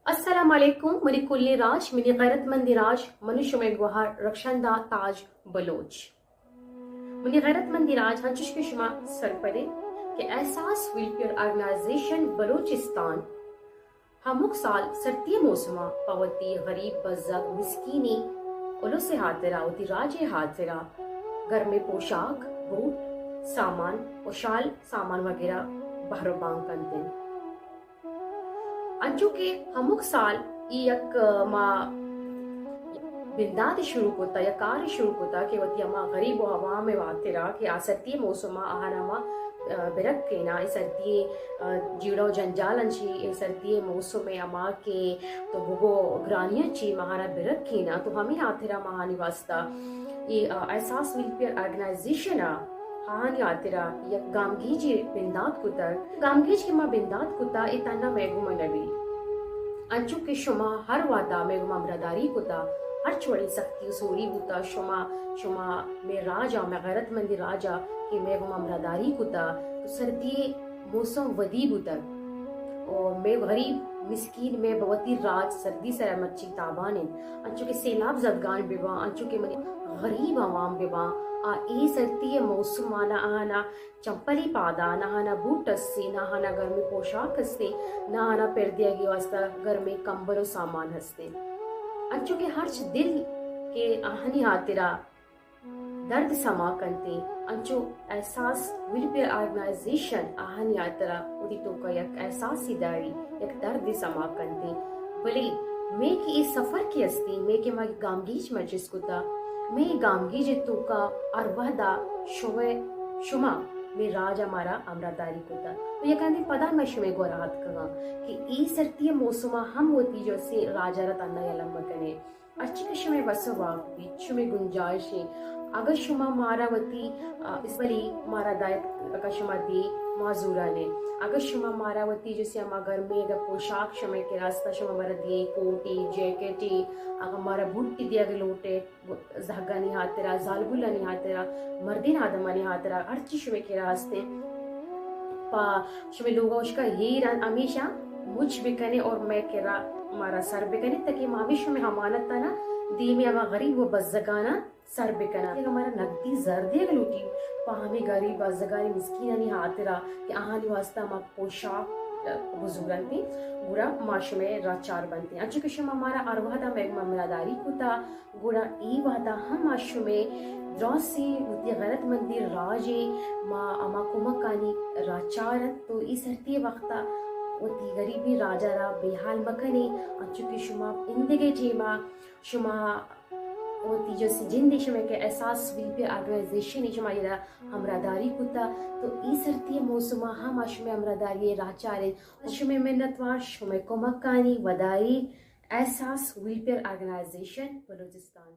السلام علیکم، منی کلیں راج، منی غیرت مندیں راج، من شمئے گوہار رخشندہ تاج بلوچ۔ منی غیرت مندیں راج، انچوش کہ شما سرپدے کہ احساس ویلفیئر آرگنائزیشن بلوچستان ہمک سال سردی موسم ء پہ وتی غریب بزگ مسکینیں الس ء ہاترا، وتی راج ء ہاترا گرمیں پوشاک، بوٹ، سامان و شال سامان وغیرہ بہر و بانگ کنت انت۔ انچو کہ ہمک سال ای یک، ء، ما بندات شروع کتا یا کار شروع کتا کہ وتی ہما غریب و عوام ء ہاترا کہ آ سردی موسم ء آہانا ما، ء، برکینا، اے سردی ء، ء، جیڑہ و جنجال انچی، اے سردی موسم ء ہما کہ تو بگو گرانی انچی ماہانا برکینا، تو ہمیں ہاترا ماہانی واسطہ اے، ء، احساس ویلفیئر آرگنائزیشن ء آہانی ہاترا یک گامگیجے بندات کتگ۔ گامگیج کہ ما بندات کتا، اے تہنا مئے گوما نہ بیت، انچو کہ شما ہر وہدا مئے گوما ہمراہداری کتا، ہرچ وڑیں سختی و سوری بوتا، شما، شما مئے راجا، مئے غیرت مندیں راجا کہ مئے گوما ہمراہداری کتا، تو سردی موسم ودی بوتگ۔ و مئے غریب مسکین، مئے بہ وتی راج سردی سرا مرچی تابان انت، انچو کہ سیلاب زدگان بباں، انچو کہ منی غریب عوام بباں، آ اے سردی موسم آنا آنا چمپلی پادا، نہ آہانا بوٹ استیں، نہ آہانا گرمیں پوشاک استیں، نہ آہانا پر دیگی واسطہ گرمیں کمبل و سامان ہستیں۔ انچو کہ ہرچ دل کہ آہانی ہاترا درد سما کنتیں، انچو احساس ویلفیئر آرگنائزیشن آہانی ہاترا وتی توکا یک احساسی داری، یک دردے سما کنتیں۔ بلے مئے کہ اے سفر کہ استیں، مئے کہ ما گامگیج مجلس کتا، مئے گامگیج توکا ہر وہدا شمئے، شما مئے راج ء مارا ہمراہداری کتا۔ تو یکاندی پدا ما شمئے گورا اتکگاں کہ اے سردی موسم ء ہم وتی جو سے راج ء را تہنا یلہ مکنے۔ ہرچی کہ شمئے وس ء واک بیت، شمئے گنجائش انت، اگہ شما مارا وتی، آ، اسپلی مارا دائت، اگہ شما دی، ما زوران ایں۔ اگہ شما مارا وتی جو سے ہما گرمیں اگہ پوشاک شمئے کرا است، شما مارا دی، کوٹی، جیکٹی، اگہ مارا بوٹی دیگ لوٹے، زہگانی ہاترا، زالبولانی ہاترا، مردین آدمانی ہاترا، ہرچی شمئے کرا ہستیں، پہ شمئے لوگا اشکا ہیر انت، ہمیشہ مچ بکنے اور مئے کرا مارا سر بکنے، تاکہ ما ہمیں شمئے امانتانا دیمی ہما غریب و بزگانا سر بکناں۔ اگہ مارا نقدی زر دیگ لوٹی پہ ہمیں غریب بزگانی مسکینانی ہاترا کہ آہانی واسطہ ما پوشاک بزورنتیں، گڑا ما شمئے راچار بنتیں۔ انچو کہ شما مارا ہر وہدا مئے گوما ہمراہداری کتا، گڑا اے وہدا ہم ما شمئے دراسی وتی غیرت مندی راجے، ما ہما کمکانی راچار انت، تو اے سردی وقتا وتی غریبیں راجا را بے حال مکنے، انچو کہ شما اندگہ ٹیما شما وتی جو سی جندے شمئے کہ احساس ویلفیئر آرگنائزیشن شما ایرا ہمراہداری کتا، تو اے سردی موسما ہم ما شمئے ہمراہداری راچار انت۔ شمئے منتوار، شمئے کمکانی وداری، احساس ویلفیئر آرگنائزیشن بلوچستان۔